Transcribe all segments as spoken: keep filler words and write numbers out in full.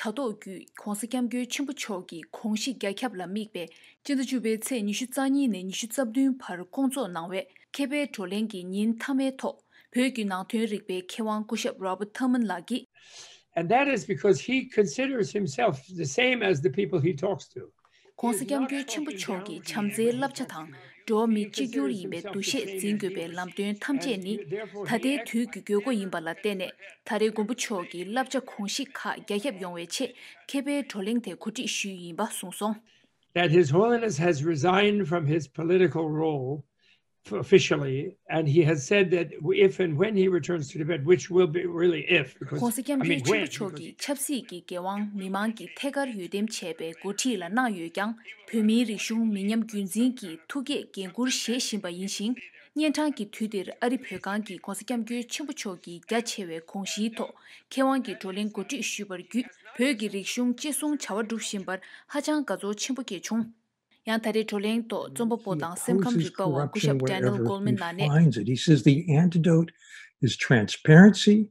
དྲ་ཐོག་བརྒྱུད་༧གོང་ས་༧སྐྱབས་མགོན་ཆེན་པོ་མཆོག་གི་དགོངས་གཞི་རྒྱ་ཁྱབ་ལ་དམིགས་པའི་སྤྱི་ཟླ་བཅུ་པའི་ཚེས་ཉི་ཤུ་རྩ་གཉིས་ནས་ཉི་ཤུ་རྩ་བདུན་བར་བསྐོང་ཚོགས་གནང་བའི་མཁས་པའི་བགྲོ་གླེང་གི་ཉིན་མཐའ་མའི་ཐོག་བོད་ཀྱི་ནང་དོན་རིག་པའི་མཁས་དབང་སྐུ་ཞབས་Robert Thurman་ལགས་ཀྱིས། And that is because he considers himself the same as the people he talks to. ༧གོང་ས་༧སྐྱབས་མགོན་ཆེན་པོ་མཆོག་གི་བྱམས་བརྩེའི་བསླབ་བྱ་དང་འགྲོ་བ་མི་གཅིག་གྱུར་ཡིན་པའི་འདུ་ཤེས་འཛིན་དགོས་པའི་ལམ་སྟོན་ཐམས་ཅད་ནི་ད་ལྟའི་དུས་ཀྱི་དགོས་མཁོ་ཡིན་པ་ལ་བརྟེན་ནས། ད་རེས་མགོན་པོ་མཆོག་གི་བསླབ་བྱ་དགོངས་གཞི་ཁག་རྒྱ་ཁྱབ་ཡོང་བའི་ཆེད་མཁས་པའི་བགྲོ་གླེང་དེ་གོ་སྒྲིག་ཞུས་ཡིན་པ་གསུངས་སོང་། That His Holiness has resigned from his political role officially, and he has said that if and when he returns to Tibet, which will be really if, because ༧གོང་ས་༧སྐྱབས་མགོན་ཆེན་པོ་མཆོག་གིས་ཆབ་སྲིད་ཀྱི་འགན་དབང་མི་མང་གི་ཐད་ཀར་འོས་འདེམས་བྱས་པའི་འགོ་ཁྲིད་ལ་གནང་ཡོད་ཀྱང་། བོད་མིའི་རིག་གཞུང་མི་ཉམས་རྒྱུན་འཛིན་གྱི་ཐུགས་བསྐྱེད་འགན་འཁུར་བཞེས་བཞིན་པ་ཡིན་ཞིང་། གཉན་འཕྲང་གི་དུས་འདིར་ཨ་རི་བོད་ཁང་གིས་༧གོང་ས་༧སྐྱབས་མགོན་ཆེན་པོ་མཆོག་གི་རྒྱ་ཆེ་བའི་དགོངས་གཞིའི་ཐོག་མཁས་དབང་གི་བགྲོ་གླེང་གོ་སྒྲིག་ཞུས་པར་བརྒྱུད། བོད་ཀྱི་རིག་གཞུང་གཅེས་སྲུང་བྱ་བ་སྒྲུབ་བཞིན་པར་ཧ་ཅང་དགའ་ཚོར་ཆེན་པོ་སྐྱེས་བྱུང་། ཡང་ད་རེས་བགྲོ་གླེང་ཐོག་རྩོམ་པ་པོ་དང་སེམས་ཁམས་རིག་པ་བ་སྐུ་ཞབས་Daniel Goleman་ལགས་ནས། He says the antidote is transparency,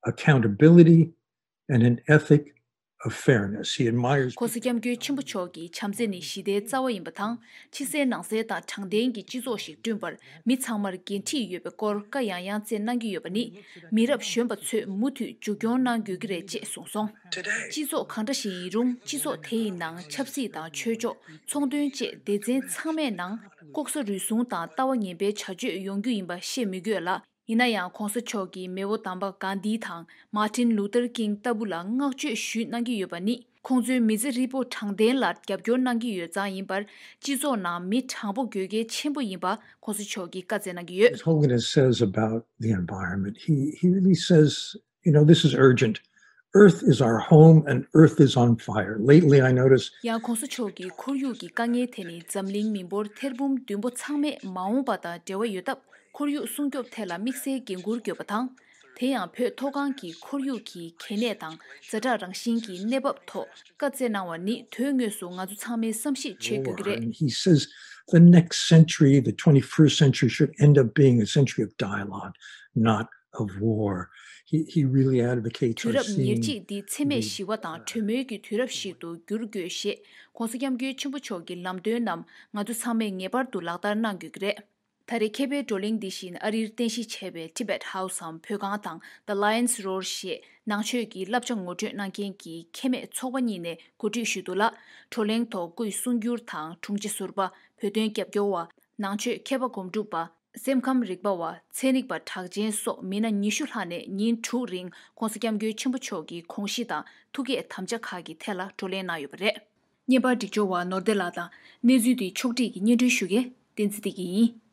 accountability, and an ethic of fairness. He admires ༧གོང་ས་༧སྐྱབས་མགོན་ཆེན་པོ་མཆོག་གི་བྱམས་བརྩེ་ནི་ཞི་བདེའི་རྩ་བ་ཡིན་པ་དང་། ཕྱི་གསལ་ནང་གསལ་དང་དྲང་བདེན་གྱི་སྤྱི་ཚོགས་ཤིག་བསྐྲུན་པར་མི་ཚང་མར་འགན་འཁྲི་ཡོད་པའི་སྐོར་བཀའ་ཡང་ཡང་བསྩལ་གནང་གི་ཡོད་པ་ནི། མི་རབས་གཞོན་པ་ཚོས་མུ་མཐུད་མཇུག་སྐྱོང་གནང་དགོས་ཀྱི་རེད་ཅེས་གསུངས་སོང་། སྤྱི་ཚོགས་གང་འདྲ་ཞིག་ཡིན་རུང་། སྤྱི་ཚོགས་དེ་ཡི་ནང་ཆབ་སྲིད་དང་ཆོས་ཕྱོགས། ཚོང་དོན་བཅས་སྡེ་ཚན་ཚང་མའི་ནང་ལྐོག་ཟ་རུལ་སུངས་དང་ལྟ་བ་ངན་པའི་བྱ་སྤྱོད་ཡོང་རྒྱུ་ཡིན་པ་བཤད་མི་དགོས་ལ། ཡིན་ན་ཡང་༧གོང་ས་མཆོག་གིས་མེས་པོ་དམ་པ་གྷན་དྷི་དང་མཱར་ཏིན་ལུ་ཐར་ཀིང་ལྟ་བུ་ལ་བསྔགས་བརྗོད་ཞུས་གནང་གི་ཡོད་པ་ནི། ཁོང་ཚོའི་མི་ཚེ་ཧྲིལ་པོ་དྲང་བདེན་ལ་རྒྱབ་སྐྱོར་གནང་གི་ཡོད་ཙང་ཡིན་པར། སྤྱི་ཚོགས་ནང་མི་དྲང་པོ་དགོས་གལ་ཆེན་པོ་ཡིན་པ་༧གོང་ས་མཆོག་གིས་བཀའ་སྩལ་གནང་གི་ཡོད། His Holiness says about the environment, he, he really says, you know, this is urgent. Earth is our home and Earth is on fire. Lately, I noticed ཡང་༧གོང་ས་མཆོག་གིས་ཁོར་ཡུག་གི་དཀའ་ངལ་དེ་ནི་འཛམ་གླིང་མི་འབོར་ཐེར་འབུམ་བདུན་པོ་ཚང་མས་མ་འོངས་པ་དང་འབྲེལ་བ་ཡོད་སྟབས། ཁོར་ཡུག་སྲུང་སྐྱོབ་ཐད་ལ་དམིགས་བསལ་འགན་འཁུར་དགོས་པ་དང་། དེ་ཡང་བོད་མཐོ་སྒང་གི་ཁོར་ཡུག་གི་གལ་གནད་དང་ཛ་དྲག་རང་བཞིན་གྱི་གནས་བབ་ཐོག་བཀའ་སྩལ་གནང་བ་ནི་དོན་དངོས་སུ་ང་ཚོ་ཚང་མས་བསམ་གཞིག་བྱེད་དགོས་ཀྱི་རེད། And he says the next century, the twenty-first century, should end up being a century of dialogue, not of war. He, he really advocates དུས་our རབས་ཉེར་seeing གཅིག་འདི་འཚེ་མེད་the ཞི་བ་དང་གྲོས་མོལ་གྱི་དུས་རབས་ཤིག་ཏུ་འགྱུར་དགོས་ཞེས་༧གོང་ས་༧སྐྱབས་མགོན་ཆེན་པོ་མཆོག་གི་ལམ་སྟོན་རྣམས་ང་ཚོ་ཚང་མས་ངེས་པར་དུ་ལག་བསྟར་གནང་དགོས་ཀྱི་རེད། ད་རེས་མཁས་པའི་བགྲོ་གླེང་འདི་བཞིན་ཨ་རིར་རྟེན་གཞི་བྱས་པའི་Tibet House་འམ་བོད་ཁང་དང་The Lions Roar་ཞེས་ནང་ཆོས་ཀྱི་བསླབ་བྱ་ངོ་སྤྲོད་གནང་མཁན་གྱི་ཁེ་མེད་ཚོགས་པ་གཉིས་ནས་གོ་སྒྲིག་ཞུས་འདུག་ལ། བགྲོ་གླེང་ཐོག་སྐུའི་གསུང་སྒྱུར་དང་དྲུང་ཆེ་ཟུར་པ། བོད་དོན་རྒྱབ་སྐྱོར་བ། ནང་ཆོས་མཁས་པ་སྒོམ་སྒྲུབ་པ། སེམས་ཁམས་རིག་པ་བ། ཚན་རིག་པ་གྲགས་ཅན་སོགས་མི་སྣ་ཉི་ཤུ་ལྷག་ནས་ཉིན་དྲུག་རིང་༧གོང་ས་༧སྐྱབས་མགོན་ཆེན་པོ་མཆོག་གི་དགོངས་གཞི་དང་ཐུགས་བསྐྱེད་དམ་བཅའ་ཁག་གི་ཐད་ལ་བགྲོ་གླེང་གནང་ཡོད་པ་རེད། བརྙན་པར་སྒྲིག་སྦྱོར་བ་ནོར་བདེ་ལགས་དང་། གནས་ཚུལ་འདི་ཕྱོགས་སྒྲིག་གིས་སྙན་སྒྲོན་ཞུ་མཁན་བསྟན་འཛིན་བདེ་སྐྱིད་ཡིན།